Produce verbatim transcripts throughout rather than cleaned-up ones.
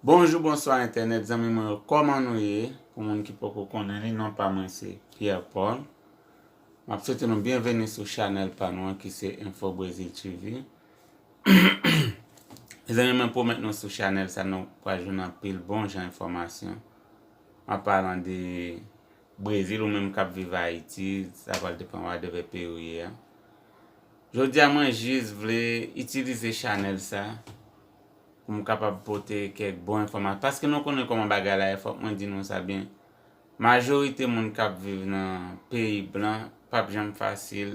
Bonjou, bonswa entènèt, zanmi mwen yo, kòman nou ye? Pou moun ki poko konnen li, non pa mwen se Pierre Paul. M ap swete nou byenveni sou chanèl pa nou an ki se Info Brazil T V. Mezanmi, mwen pwomèt nou sou chanèl sa, nou pral jwenn anpil bon jan enfòmasyon. An palan de Brezil, ou menm k ap viv Ayiti, sa pral depann whatever peyi ou ye a. Jodi a, mwen jis vle itilize chanèl sa pou m kapab pote kèk bon enfòmasyon. Paske nou konnen kòman bagay la ye, fòk mwen di nou sa byen. Majorite moun k ap viv nan peyi blan p ap janm fasil.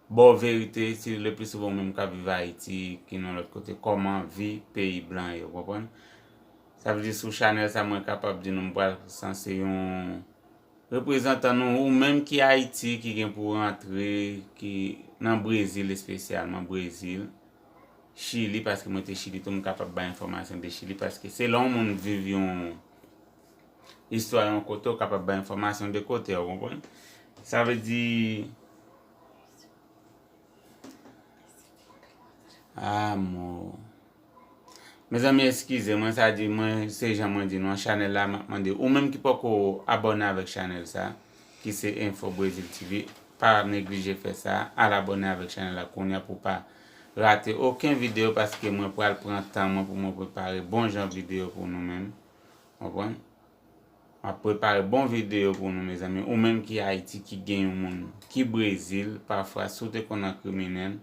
Ba w verite, si le pli souvan ou menm k ap viv Ayiti, ki nan lòt kote, kòman vi peyi blan ye, ou konprann? Sa vle di sou chanèl sa, mwen kapab di nou, m pral sanse yon reprezantan nou, ou menm ki Ayiti, ki gen pou rantre, ki nan Brezil espesyalman, Brezil, Chili, paske mwen te Chili tou, m kapab bay enfòmasyon de Chili, paske se lè yon moun viv yon istwa yon kote, ou kapab bay enfòmasyon de kote, ou konprann? Sa vle di, ah, mo. Mezanmi, eskize mwen, sa di mwen, se jan mwen di nou an, chanèl la, m ap mande ou menm ki poko abòne avèk chanèl sa, ki se Info Brazil T V, pa neglije fè sa, al abòne avèk chanèl la kounye a pou pa rate okenn videyo, paske mwen pral pran tan mwen pou mwen prepare bon jan videyo pou nou menm. Konprann? M ap prepare bon videyo pou nou, mezanmi. Ou menm ki Ayiti, ki gen yon moun ki Brezil, pafwa, si w te konn an kriminèl,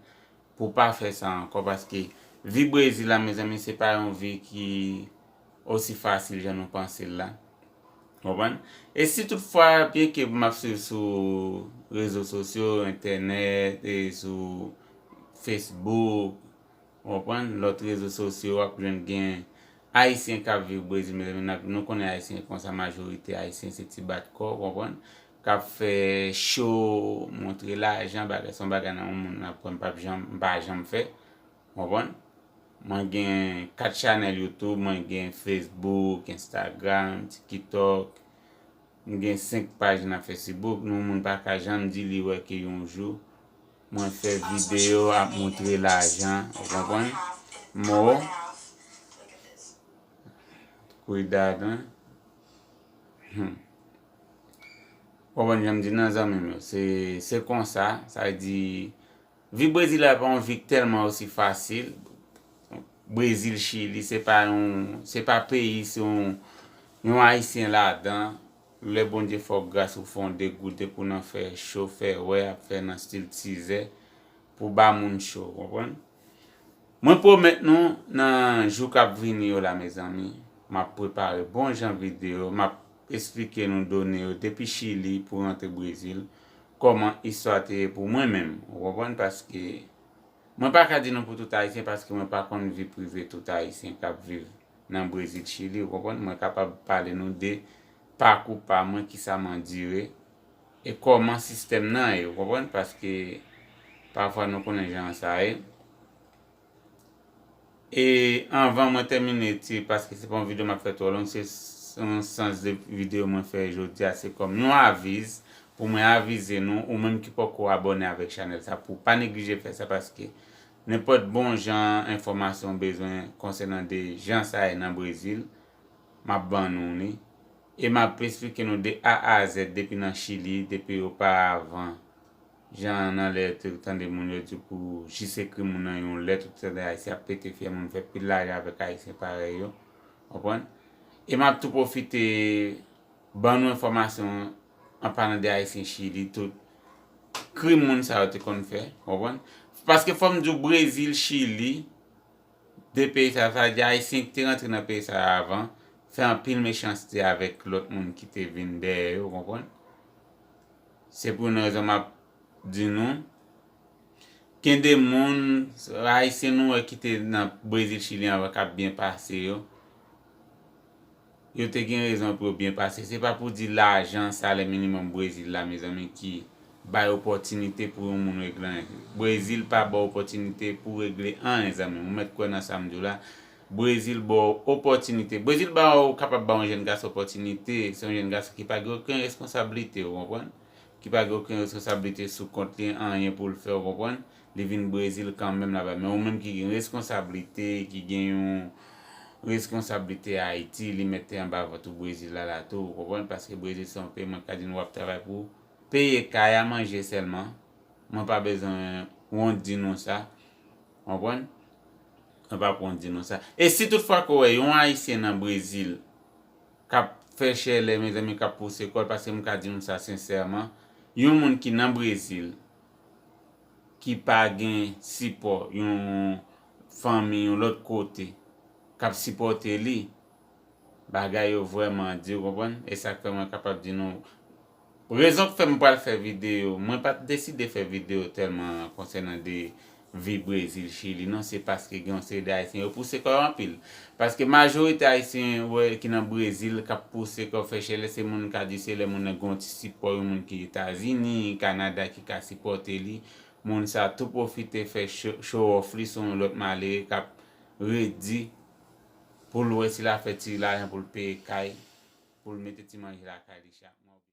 pou w pa fè sa ankò, paske vi Brezil la, mezanmi, se pa yon vi ki osi fasil jan nou panse l la. Konprann? E si toutfwa, byenke m ap swiv sou rezo sosyo, entènèt, e sou Facebook, ou konprann, lòt rezo sosyo, w ap jwenn gen Ayisyen k ap viv Brezil, mezanmi, n ap, nou konnen Ayisyen konsa, majorite Ayisyen se ti bat kò, ou konprann, k ap fè cho, montre lajan, bagay, se yon bagay nan yon moun aprann, m p ap janm, m pa janm fè, ou konprann. Mwen gen kat chanèl YouTube, mwen gen Facebook, Instagram, TikTok, m gen senk paj nan Facebook, nou moun pa ka janm di li wè ke yon jou mwen fè videyo ap montre lajan, ou konprann? Mo, kuidado, hein? Hmm. Konprann jan m di nan zanmi m yo, se, se konsa, sa vle di, vi Brezil la pa yon vi k tèlman osi fasil. Brezil, Chili, se pa yon, se pa peyi, se yon, yon Ayisyen ladan. Lè Bondye fè w gras, ou fè yon degoute pou nan fè cho, fè wè, ap fè nan stil tizè, pou ba moun cho, konprann? Mwen pwomèt nou, nan jou k ap vini yo la, mezanmi, m ap prepare bon jan videyo, m ap esplike nou done yo depi Chili pou rantre Brezil, kòman istwa te ye pou mwen menm, ou konprann? Paske mwen pa ka di nou pou tout Ayisyen, paske mwen pa konn vi prive tout Ayisyen k ap viv nan Brezil, Chili, ou konprann? Mwen kapab pale nou de pakou pa mwen, kisa m andire, e kòman sistèm nan ye, ou konprann? Paske pafwa nou konnen jan sa ye. E anvan mwen tèmine ti, paske se pa yon videyo m ap fè twò long, se s-, yon sans de videyo mwen fè jodi a, se kòm yon aviz, pou mwen avize nou, ou menm ki poko abòne avèk chanèl sa, pou pa neglije fè sa, paske nenpòt bon jan enfòmasyon w bezwen konsènan de jan sa ye nan Brezil, m ap ban nou li. E m ap esplike nou de A a Z depi nan Chili, depi oparavan. Jan nan lè te tande moun yo di pou jis ekri moun nan yon lèt, ou tande Ayisyen ap pete fyèl, moun fè pil lajan avèk Ayisyen parèy yo. Konprann? E m ap tou pwofite ban nou enfòmasyon an palan de Ayisyen Chili, tout krim moun sa yo te konn fè, konprann? Paske fò m di w Brezil, Chili, de peyi sa, sa vle di Ayisyen ki te rantre nan peyi sa yo avan, fè anpil mechanste avèk lòt moun ki te vin dèyè yo, konprann? Se pou yon rezon m ap di nou, gen de moun, Ayisyen nou wè ki te nan Brezil, Chili anvan k ap byen pase yo. Yo te gen rezon pou yo byen pase. Se pa pou di lajan, salè minimòm Brezil la, mezanmi, ki bay opòtinite pou yon moun regle anyen. Brezil pa ba w opòtinite pou regle anyen, zanmi m. Ou mèt kwè nan sa m di w la. Brezil ba w opòtinite. Brezil ba w, kapab ba yon jèn gason opòtinite. Se yon jèn gason ki pa gen okenn responsablite, ou konprann? Ki pa gen okenn responsablite sou kont li, anyen pou l fè, ou konprann? Li vin Brezil kanmenm laba. Men ou menm ki gen responsablite, ki gen yon, reskonsablite Ayiti, li mete anba vant ou Brezil la, la tou, ou konprann? Paske Brezil se yon peyi, mwen ka di nou w ap travay pou peye kay a, manje sèlman. Mwen pa bezwen wont di nou sa. Ou konprann? Mwen pa p wont di nou sa. E si toutfwa ke w wè yon Ayisyen nan Brezil k ap fè chèlè, mezanmi, k ap pouse kò l, paske m ka di nou sa sensèman, yon moun ki nan Brezil, ki pa gen sipò yon fanmi yon lòt kote k ap sipòte li, bagay yo vrèman di, ou konprann? E sa k fè mwen kapab di nou rezon k fè m pral fè videyo. Mwen pa t deside fè videyo tèlman konsènan de vi Brezil, Chili, non, se paske gen yon seri de Ayisyen yo pouse kò yo anpil. Paske majorite Ayisyen wè ki nan Brezil k ap pouse kò fè chèlè, se moun ka di se lè moun nan gen yon ti sipò, yon moun ki Etazini, Kanada ki ka sipòte li. Moun sa tou pwofite fè show, show off li sou yon lòt malere k ap redi pou l wè si l a fè ti lajan pou l peye kay, pou l mete ti manje lakay li chak mwa.